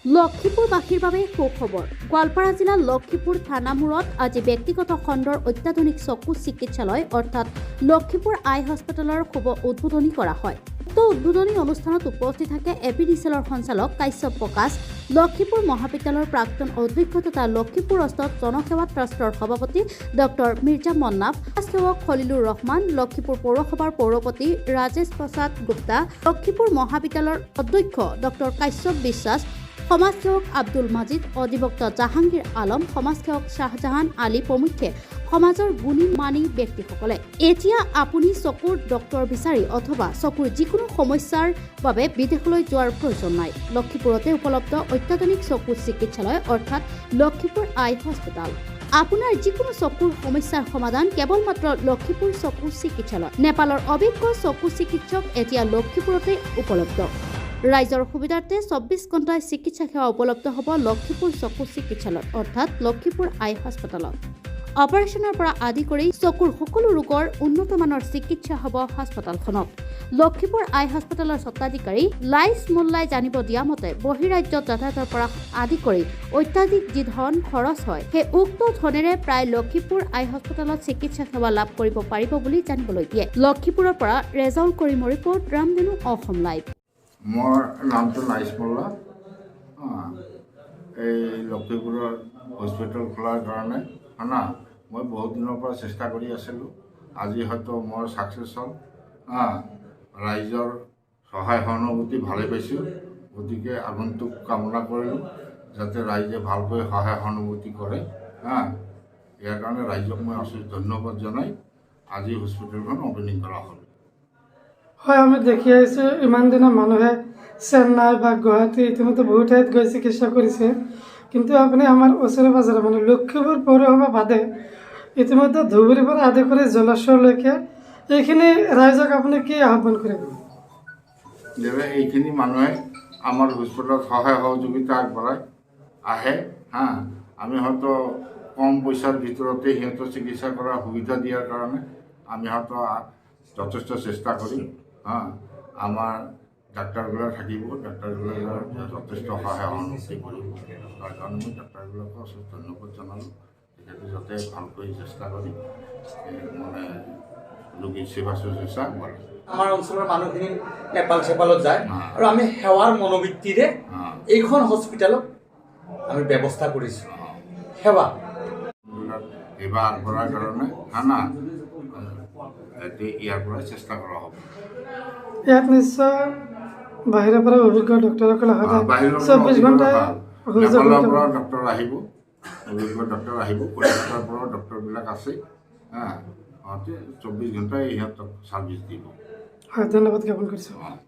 লক্ষীপুৰবাসীৰ বাবে সুখবৰ। গোৱালপাৰা জিলাৰ লক্ষীপুৰ থানামূৰত আজি ব্যক্তিগত খণ্ডৰ অত্যাধুনিক চকু চিকিৎসালয় অৰ্থাৎ লক্ষীপুৰ আই হস্পিটেলৰ শুভ উদ্বোধনী কৰা হয়। উক্ত উদ্বোধনী অনুষ্ঠানত উপস্থিত থাকে এপিডিচিএলৰ সঞ্চালক কাশ্যপ প্ৰকাশ, লক্ষীপুৰ মহাবিদ্যালয়ৰ প্ৰাক্তন অধ্যক্ষ তথা লক্ষীপুৰস্থ জনসেৱা ট্ৰাষ্টৰ সভাপতি ডক্টৰ মিৰ্জা মন্নাফ, সেৱক খলিলুৰ ৰহমান, লক্ষীপুৰ পৌৰসভাৰ পৌৰপতি ৰাজেশ প্ৰসাদ গুপ্তা, লক্ষীপুৰ মহাবিদ্যালয়ৰ অধ্যক্ষ ডক্টৰ কাশ্যপ বিশ্বাস, সমাজসেৱক আব্দুল মাজিদ, অধিবক্তা জাহাংগীৰ আলম, সমাজসেৱক শ্বাহজাহান আলী প্ৰমুখ্যে সমাজৰ গুণী মানী ব্যক্তিসকলে। এতিয়া আপুনি চকুৰ ডক্তৰ বিচাৰি অথবা চকুৰ যিকোনো সমস্যাৰ বাবে বিদেশলৈ যোৱাৰ প্ৰয়োজন নাই। লক্ষীপুৰতে উপলব্ধ অত্যাধুনিক চকু চিকিৎসালয় অৰ্থাৎ লক্ষীপুৰ আই হস্পিতাল। আপোনাৰ যিকোনো চকুৰ সমস্যাৰ সমাধান কেৱল মাত্ৰ লক্ষীপুৰ চকু চিকিৎসালয়। নেপালৰ অভিজ্ঞ চকু চিকিৎসক এতিয়া লক্ষীপুৰতে উপলব্ধ। ৰাইজৰ সুবিধাৰ্থে 24 ঘণ্টাই চিকিৎসা সেৱা উপলব্ধ হ'ব লক্ষীপুৰ চকু চিকিৎসালয়ত অৰ্থাৎ লক্ষীপুৰ আই হাস্পতালত। অপাৰেশ্যনৰ পৰা আদি কৰি চকুৰ সকলো ৰোগৰ উন্নত মানৰ চিকিৎসা হ'ব হাস্পতালখনত। লক্ষীপুৰ আই হাস্পতালৰ স্বত্বাধিকাৰী লাইছ মোল্লাই জানিব দিয়া মতে, বহিৰাজ্যত যাতায়াতৰ পৰা আদি কৰি অত্যাধিক যি ধন খৰচ হয়, সেই উক্ত ধনেৰে প্ৰায় লক্ষীপুৰ আই হাস্পতালত চিকিৎসা সেৱা লাভ কৰিব পাৰিব বুলি জানিবলৈ দিয়ে। লক্ষীপুৰৰ পৰা ৰেজাউল কৰিমৰ ৰিপৰ্ট, ৰামধেনু অসম লাইভ। মোৰ নামটো নাইচ মোল্লা। এই লক্ষীপুৰৰ হস্পিটেল খোলাৰ কাৰণে হা মই বহুত দিনৰ পৰা চেষ্টা কৰি আছিলোঁ। আজি হয়তো মোৰ ছাকচেছ হ'ল। হা, ৰাইজৰ সহায় সহানুভূতি ভালেই পাইছোঁ। গতিকে আগন্তুক কামনা কৰিলোঁ যাতে ৰাইজে ভালকৈ সহায় সহানুভূতি কৰে। হা, ইয়াৰ কাৰণে ৰাইজক মই অশেষ ধন্যবাদ জনাই আজি হস্পিটেলখন অ'পেনিং কৰা হ'ল। হয়, আমি দেখি আহিছোঁ ইমান দিনৰ মানুহে চেন্নাই বা গুৱাহাটী ইতিমধ্যে বহু ঠাইত গৈ চিকিৎসা কৰিছে। কিন্তু আপুনি আমাৰ ওচৰে পাজৰে, মানে লক্ষীপুৰ পৌৰসভা বাদে ইতিমধ্যে ধুবুৰীৰ পৰা আদি কৰি জলেশ্বৰলৈকে এইখিনি ৰাইজক আপুনি কি আহ্বান কৰিব? যাতে এইখিনি মানুহে আমাৰ হস্পিটেলত সহায় সহযোগিতা আগবঢ়ায় আহে। হা, আমি হয়তো কম পইচাৰ ভিতৰতে সিহঁতৰ চিকিৎসা কৰাৰ সুবিধা দিয়াৰ কাৰণে আমি হয়তো যথেষ্ট চেষ্টা কৰিম। হা, আমাৰ ডাক্তাৰবিলাক থাকিব, ডাক্তাৰবিলাকে যথেষ্ট সহায় সহানুভূতি কৰিব। তাৰ কাৰণে মই ডাক্তাৰবিলাকক অশেষ ধন্যবাদ জনালোঁ। তেখেতে যাতে ভালকৈ চেষ্টা কৰি মানে ৰোগীৰ সেৱা শুশ্ৰূষা কৰে। আমাৰ অঞ্চলৰ মানুহখিনি নেপাল চেপালত যায় আৰু আমি সেৱাৰ মনোবৃত্তিৰে এইখন হস্পিটেলত আমি ব্যৱস্থা কৰিছোঁ সেৱা। সেৱা আগবঢ়াৰ কাৰণে, হা না, এতিয়া ইয়াৰ পৰা চেষ্টা কৰা হ'ব। ইয়াত নিশ্চয় বাহিৰৰ পৰা অভিজ্ঞ ডক্টৰসকলে সদায় বাহিৰৰ 24 ঘণ্টাই সুযোগ নেপালৰ পৰা ডক্টৰ আহিব, অভিজ্ঞ ডক্টৰ আহিব। কলিকতাৰ পৰাও ডক্টৰবিলাক আছে। হা, সিহঁতে 24 ঘণ্টাই ইহঁতক ছাৰ্ভিচ দিব। হয়, ধন্যবাদ জ্ঞাপন কৰিছোঁ। অঁ।